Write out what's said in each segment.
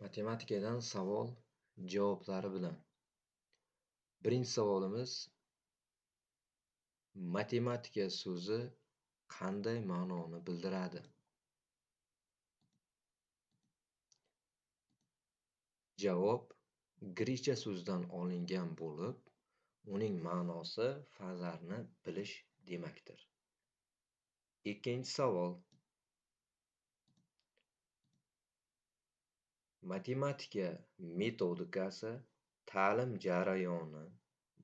Matematikadan savol javoblari bilan. Birinchi savolimiz: matematika so'zi qanday ma'noni bildiradi? Javob: grikcha so'zidan olingan bo'lib, uning ma'nosi fanlarni bilish demakdir. Ikkinchi savol: matematika metodikasi ta'lim jarayoni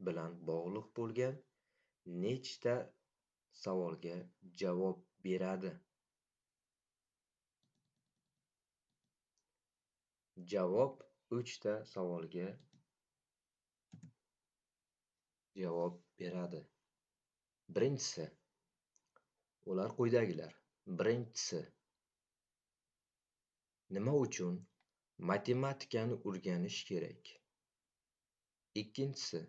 bilan bog'liq bo'lgan nechta savolga javob beradi? Javob: 3 ta savolga javob beradi. Birinchisi, ular quyidagilar. Birinchisi, nima uchun matematikani o'rganish kerak? Ikkinchisi,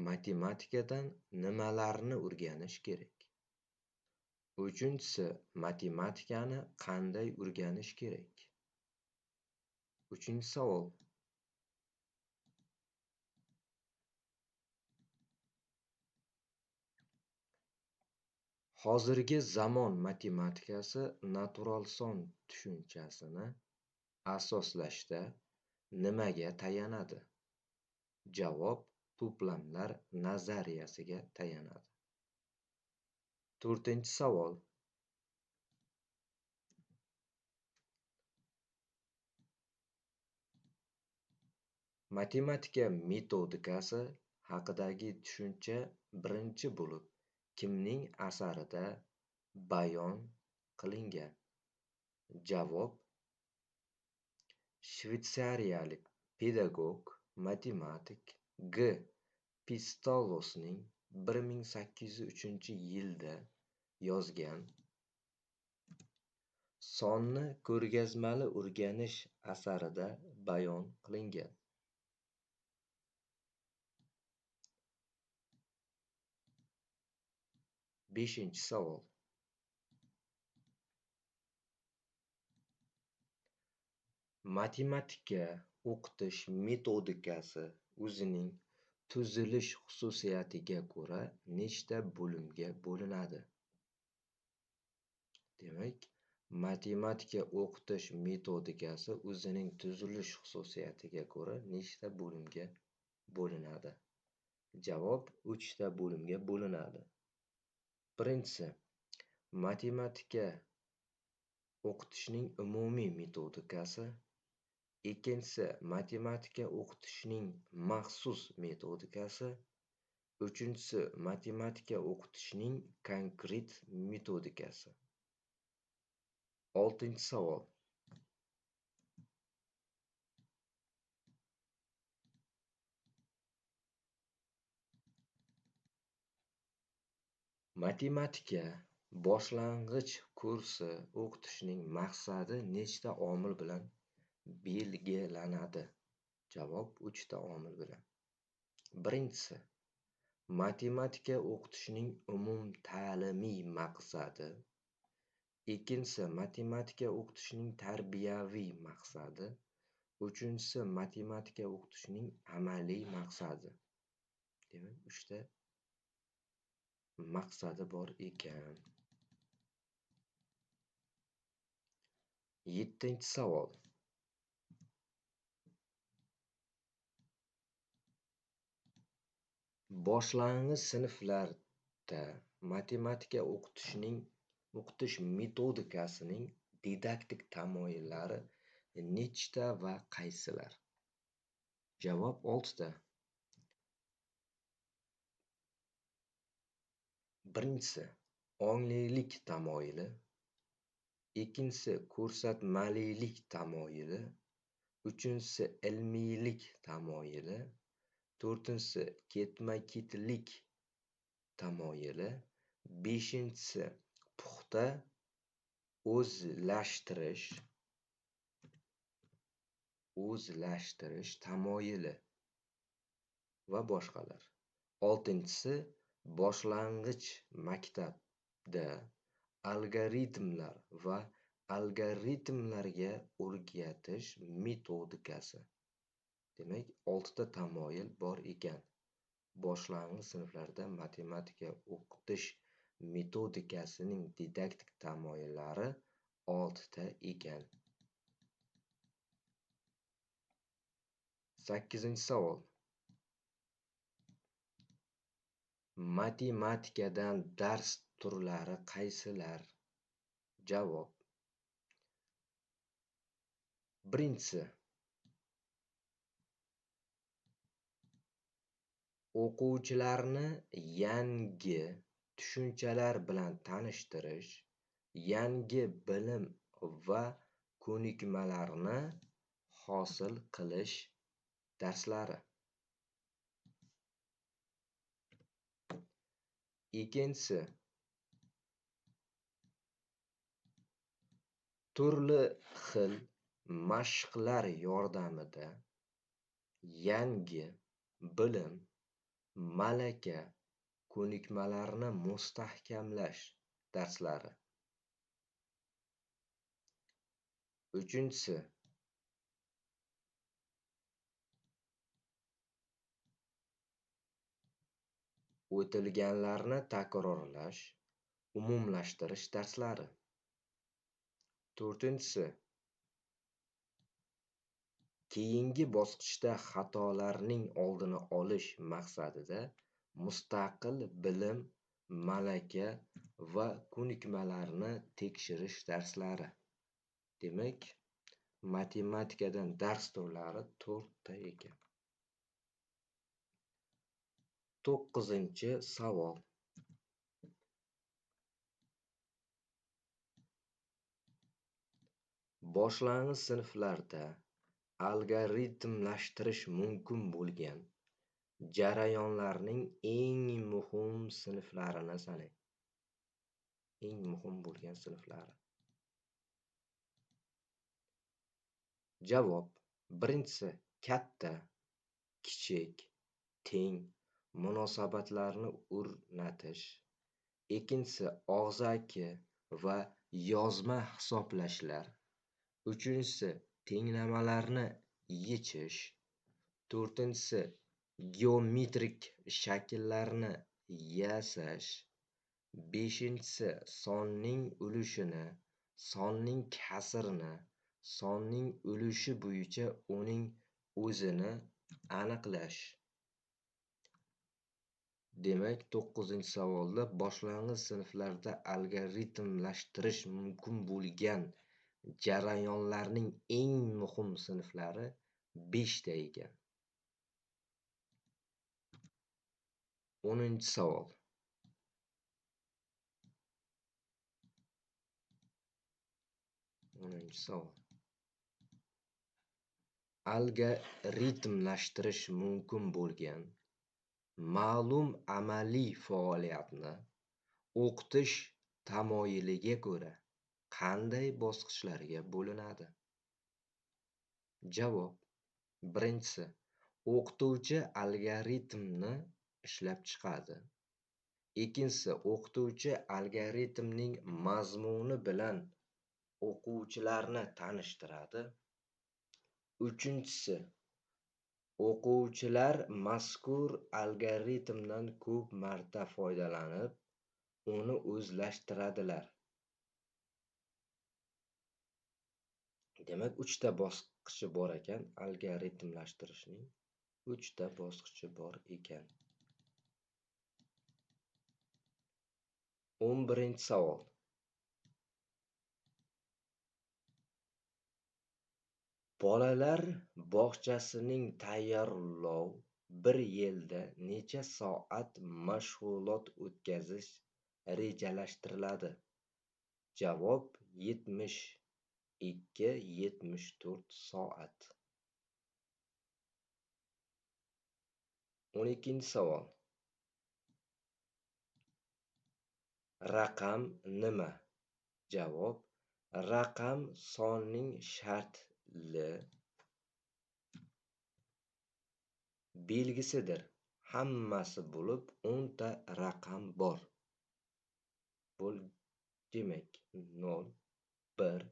matematikadan nimalarni o'rganish kerak? Uchinchisi, matematikani qanday o'rganish kerak? Uchinchi savol: hozirgi zamon matematikasi natural son tushunchasini asoslashda nimaga tayanadi? Javob: to'plamlar nazariyasiga tayanadi. To'rtinchi savol: matematika metodikasi haqidagi tushuncha birinchi bo'lib kimning asarida bayon qilingan? Javob: shvetsariyalik pedagog, matematik G. Pestalozning 1803-yilda yozgan Sonni ko'rgazmali o'rganish asarida bayon qilingan. Beshinchi savol: matematika o'qitish metodikasi o'zining tuzilish xususiyatiga ko'ra nechta bo'limga bo'linadi? Demak, matematika o'qitish metodikasi o'zining tuzilish xususiyatiga ko'ra nechta bo'limga bo'linadi? Javob: 3 ta bo'limga bo'linadi. Birinchisi, matematika o'qitishning umumiy metodikasi. Ikkinchisi, matematika o'qitishning maxsus metodikasi. Uchinchisi, matematika o'qitishning konkret metodikasi. Oltinchi savol: matematika boshlang'ich kursi o'qitishning maqsadi nechta omil bilan belgilanadi? Javob: 3 ta omil bilan. Birinchisi, matematika o'qitishning umumta'limiy maqsadi. Ikkinchisi, matematika o'qitishning tarbiyaviy maqsadi. Uchinchisi, matematika o'qitishning amaliy maqsadi. Demak, 3 ta maqsadi bor ekan. Yettinchi savol: boshlang'ich sinflarda matematika o'qitish metodikasining didaktik tamoyillari nechta va qaysilar? Javob: 6 ta. Birinchisi, onglilik tamoyili. Ikkinchisi, ko'rsatmalilik tamoyili. Uchinchisi, ilmiylik tamoyili. To'rtinchisi, ketma-ketlik tamoyili. Beshinchisi, puxta o'zlashtirish tamoyili va boshqalar. Oltinchisi, boshlang'ich maktabda algoritmlar va Algoritmlarga o'rgatish metodikasi. Demak, 6 ta tamoyil bor ekan. Boshlang'ich sinflarda matematika o'qitish metodikasining didaktik tamoyillari 6 ta ekan. 8-savol. Matematikadan dars turlari qaysilar? Javob. Birinchisi, o'quvchilarni yangi tushunchalar bilan tanishtirish, yangi bilim va ko'nikmalarni hosil qilish darslari. Ikkinchisi, turli xil mashqlar yordamida yangi bilim, malaka, ko'nikmalarni mustahkamlash darslari. Uchinchisi, o'tilganlarni takrorlash, umumlashtirish darslari. To'rtinchisi, keyingi bosqichda xatolarning oldini olish maqsadida mustaqil bilim, malaka va ko'nikmalarni tekshirish darslari. Demak, matematikadan dars turlari 4 ta ekan. 9-savol. Boshlang'ich sinflarda algoritmlashtirish mumkin bo'lgan jarayonlarning eng muhim sinflarini sanang. Eng muhim bo'lgan sinflari. Javob. Birinchisi, katta, kichik, teng munosabatlarni o'rnatish. Ikkinchisi, og'zaki va yozma hisoblashlar. Uchinchisi, tenglamalarni yechish. To'rtinchisi, geometrik shakllarni yasash. Beshinchisi, sonning ulushini, sonning kasrini, sonning ulushi bo'yicha uning o'zini aniqlash. Demak, 9-savolda boshlang'ich sinflarda algoritmlashtirish mumkin bo'lgan jarayonlarning eng muhim sinflari 5 ta ekan. 10-savol. 10-savol. Algoritmlashtirish mumkin bo'lgan ma'lum amaliy faoliyatni o'qitish tamoyiliga ko'ra qanday bosqichlarga bo'linadi? Javob. Birinchisi, o'qituvchi algoritmni ishlab chiqadi. Ikkinchisi, o'qituvchi algoritmning mazmuni bilan o'quvchilarni tanishtiradi. Uchinchisi, o'quvchilar mazkur algoritmdan ko'p marta foydalanib, uni o'zlashtiradilar. Demak, 3 ta bosqichi bor ekan algoritmlashtirishning. 3 ta bosqichi bor ekan. 11-savol. Bolalar bog'chasining tayyorlov bir yilda necha soat mashg'ulot o'tkazish rejalashtiriladi? Javob 72-74 soat. 12-savol. Raqam nima? Javob: raqam sonning shartli belgisidir. Hammasi bo'lib 10 ta raqam bor. Demak, 0, 1,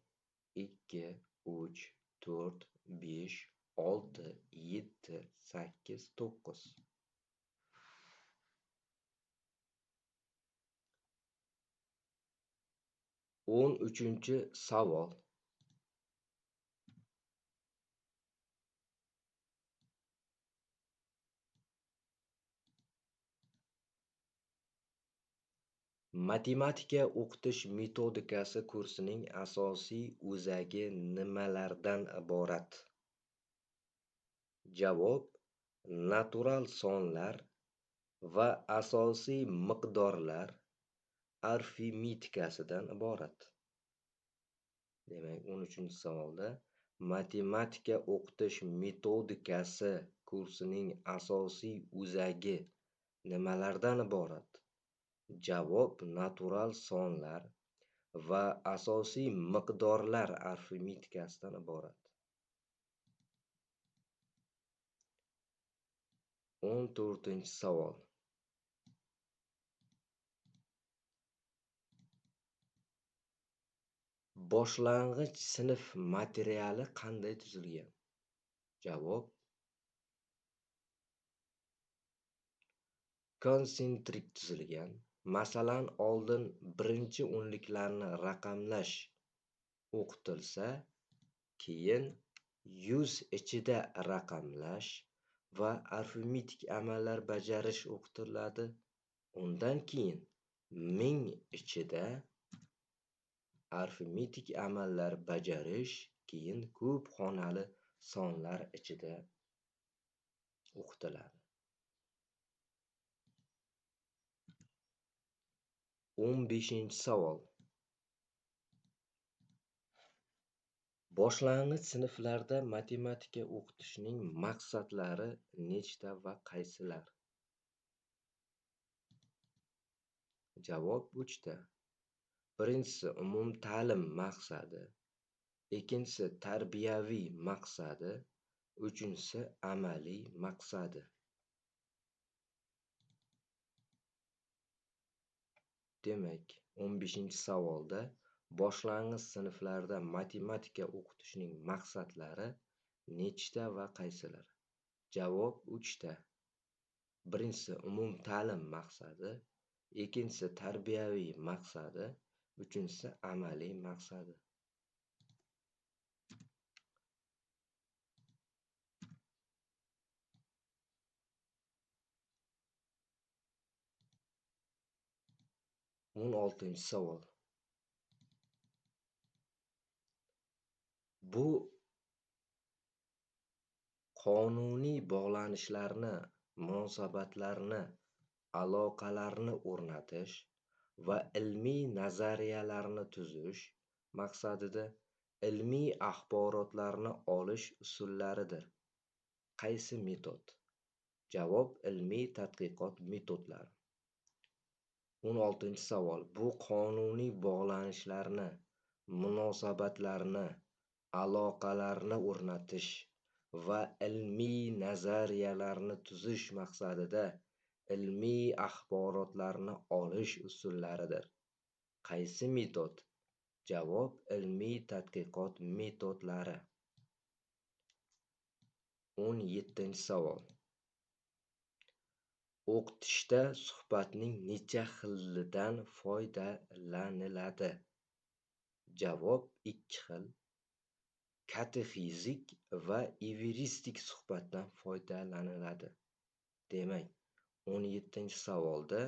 2, 3, 4, 5, 6, 7, 8, 9. 13-savol. Matematika o'qitish metodikasi kursining asosiy o'zagi nimalardan iborat? Javob: natural sonlar va asosiy miqdorlar arifmetikasidan iborat. Demak, 13-savolda matematika o'qitish metodikasi kursining asosiy o'zagi nimalardan iborat? Javob: natural sonlar va asosiy miqdorlar arifmetikasidan iborat. 14-savol. Boshlang'ich sinf materiali qanday tuzilgan? Javob: konsentrik tuzilgan. Masalan, oldin birinchi o'nliklarni raqamlash o'qitilsa, keyin 100 ichida raqamlash va arifmetik amallar bajarish o'qitiladi. Undan keyin 1000 ichida arifmetik amallar bajarish, keyin ko'p xonali sonlar ichida o'qitiladi. 15-savol. Boshlang'ich sinflarda matematika o'qitishning maqsadlari nechta va qaysilar? Javob: 3 ta. Birinchisi umumta'lim maqsadi, ikkinchisi tarbiyaviy maqsadi, uchinchisi amaliy maqsadi. Demak, 15-savolda boshlang'ich sinflarda matematika o'qitishning maqsadlari nechta va qaysilar? Javob: 3 ta. Birinchisi umumta'lim maqsadi, ikkinchisi tarbiyaviy maqsadi, uchinchisi amaliy maqsadi. 16-savol. Bu qonuniy bog'lanishlarni, munosabatlarni, aloqalarni o'rnatish va ilmiy nazariyalarni tuzish maqsadida ilmiy axborotlarni olish usullaridir. Qaysi metod? Javob: ilmiy tadqiqot metodlari. 16-savol. Bu qonuniy bog'lanishlarni, munosabatlarni, aloqalarni o'rnatish va ilmiy nazariyalarni tuzish maqsadida ilmiy axborotlarni olish usullaridir. Qaysi metod? Javob: ilmiy tadqiqot metodlari. 17-savol. O'qitishda suhbatning necha xilidan foydalaniladi? Javob: 2 xil. Katexezik va evristik suhbatdan foydalaniladi. Demak, 17-savolda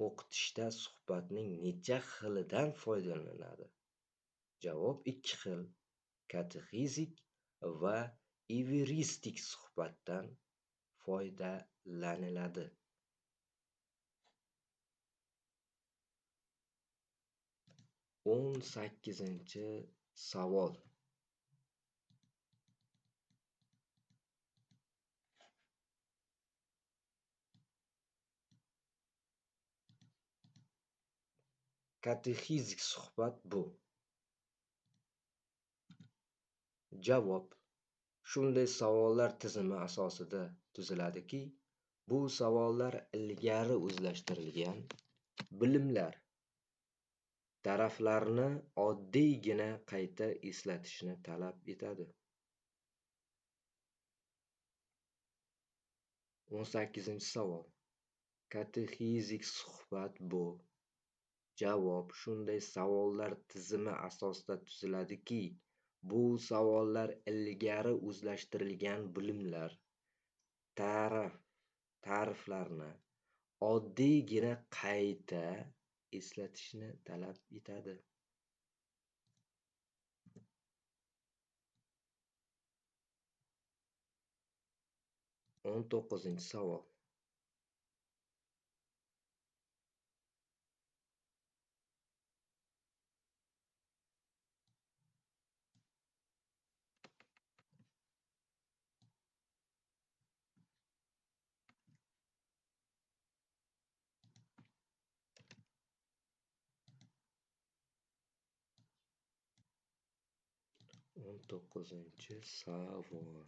o'qitishda suhbatning necha xilidan foydalaniladi? Javob: 2 xil. Katexezik va evristik suhbatdan foydalaniladi. 18-savol. Katexezik suhbat bu. Javob: shunday savollar tizimi asosida tuziladiki, bu savollar ilgari o'zlashtirilgan bilimlar Taraflarni oddiygina qayta eslatishni talab etadi. 18-savol. Katexezik suhbat bu. Javob shunday savollar tizimi asosida tuziladiki, bu savollar ilgari o'zlashtirilgan bilimlar, ta'riflarni oddiygina qayta eslatishni talab etadi. 19-savol. 19-savol.